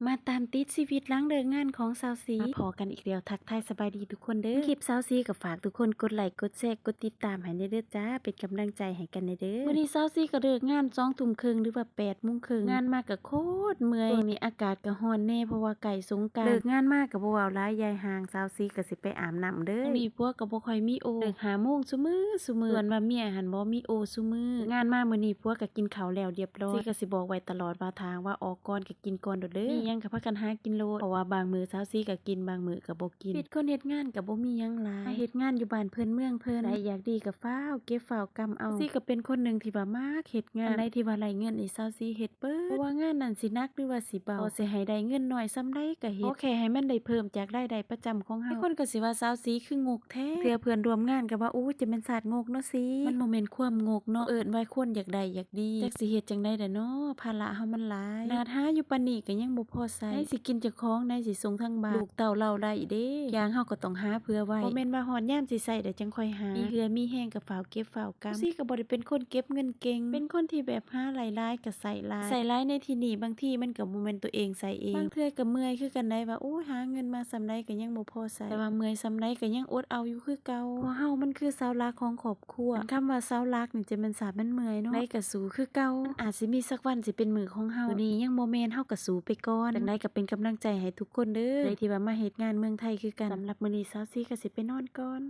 ມາຕາມຕິດຊີວິດຫຼັງເລີກງານຂອງສາວສີ ມາພໍ້ກັນອີກແລ້ວ ທັກທາຍສະບາຍດີທຸກຄົນເດີ. ຄລິບສາວສີກໍຝາກທຸກຄົນກົດໄລ ກົດແຊ ກົດຕິດຕາມໃຫ້ແດ່ເດີຈ້າ ເປັນກຳລັງໃຈໃຫ້ກັນແດ່ເດີ. ມື້ນີ້ສາວສີກໍເລີກງານສອງທຸ່ມເຄິ່ງ ຫຼືວ່າແປດໂມງເຄິ່ງ ງານມາກໍໂຄດເມື່ອຍ. ຊ່ວງນີ້ອາກາດກໍຮ້ອນແດ່ ເພາະວ່າໃກ້ສົງການ. ເລີກງານມາກໍບໍ່ເວົ້າຫຼາຍ ຢາຍຫ່າງ ສາວສີກໍຊິໄປອາບນ້ຳເດີ. ມື້ນີ້ຜົວກໍບໍ່ຄ່ອຍມີໂອ ເລີກຫ້າໂມງຊຸມື້ ຊຸມື້ ສ່ວນວ່າເມຍຫັ້ນບໍ່ມີໂອຊຸມື້. ງານມາມື້ນີ້ຜົວກໍກິນເຂົ້າແລ້ວລຽບຮ້ອຍ. ສາວສີກໍຊິບອກໄວ້ຕະຫຼອດວ່າ ຖ້າຫາກວ່າອອກກ່ອນກໍ ກິນກ່ອນໂລດເດີ ມີຫຍັງກໍພາກັນຫາກິນໂລດ ເພາະວ່າບາງມື້ສາວສີກໍກິນ ບາງມື້ກໍບໍ່ກິນ. ຊີວິດຄົນເຮັດງານກໍບໍ່ມີຫຍັງຫຼາຍ ມາເຮັດງານຢູ່ບ້ານເພິ່ນເມືອງເພິ່ນ ໄດ້ຢາກດີກໍຟ້າວເກັບຟ້າວກຳເອົາ. ສາວສີກໍເປັນຄົນໜຶ່ງທີ່ວ່າມັກເຮັດງານ ອັນໃດທີ່ວ່າໄດ້ເງິນນີ້ສາວສີເຮັດເບິດ ບໍ່ວ່າງານນັ້ນຊິໜັກ ຫຼືວ່າຊິເບົາ ຂໍຊິໃຫ້ໄດ້ເງິນໜ້ອຍສ່ຳໃດກໍເຮັດ ຂໍແຄ່ໃຫ້ມັນໄດ້ເພີ່ມຈາກລາຍໄດ້ປະຈຳຂອງເຮົາ. ຫຼາຍຄົນກໍຊິວ່າສາວສີຄືງົກ ແທ້ ເທື່ອເພື່ອນຮ່ວມງານກໍວ່າ ໂອ້ ຈະແມ່ນຊາດງົກເນາະສີ. ມັນບໍ່ແມ່ນຄວາມງົກເນາະ ເອີ້ນວ່າຄົນຢາກໄດ້ຢາກດີ ຈັກຊິເຮັດຈັ່ງໃດແດ່ເນາະ ພາລະເຮົາມັນຫຼາຍ. ຂະໜາດຫາຢູ່ປານນີ້ກໍຍັງບໍ່ພໍໃຊ້ ໃນຊິກິນເຈົ້າຂອງ ໃນຊິສົ່ງທາງບ້ານ ລູກເຕົ້າເຮົາໄດ້ເດ້. ຢ່າງເຮົາກໍຕ້ອງຫາເຜື່ອໄວ້ ບໍ່ແມ່ນວ່າຮອດຍາມຊິໃຊ້ແລ້ວຈັ່ງຄ່ອຍຫາ ມີເຫື່ອມີແຮງກໍຟ້າວເກັບຟ້າວກຳ. ສາວສີກໍບໍ່ໄດ້ເປັນຄົນເກັບເງິນເກັ່ງ ເປັນຄົນທີ່ແບບຫາໄດ້ຫຼາຍກໍໃຊ້ຫຼາຍ ໃຊ້ຫຼາຍໃນທີ່ນີ້ ບາງທີມັນກໍບໍ່ແມ່ນຕົວເອງໃຊ້ເອງ. ບາງເທື່ອກໍເມື່ອຍຄືກັນໄດ໋ ວ່າ ໂອ້ຍ ຫາເງິນມາສ່ຳໃດກໍຍັງບໍ່ພໍໃຊ້ ແຕ່ວ່າເມື່ອຍສ່ຳໃດກໍຍັງອົດເອົາຢູ່ຄືເກົ່າ ເພາະເຮົາມັນຄືເສົາຫຼັກຂອງຄອບຄົວ. ຄຳວ່າເສົາຫຼັກນີ້ຈະແມ່ນຊາດມັນເມື່ອຍເນາະ ໃດກໍສູ້ຄືເກົ່າ ມັນອາດຊິມີສັກວັນຊິເປັນມື້ຂອງເຮົາ. ມື້ນີ້ຍັງບໍ່ແມ່ນ ເຮົາກໍສູ້ໄປກ່ອນ ຈັ່ງໃດກໍເປັນກຳລັງໃຈໃຫ້ທຸກຄົນເດີ ໃຜທີ່ວ່າມາເຮັດງານເມືອງໄທຄືກັນ. ສຳລັບມື້ນີ້ສາວສີກໍຊິໄປນອນກ່ອນ.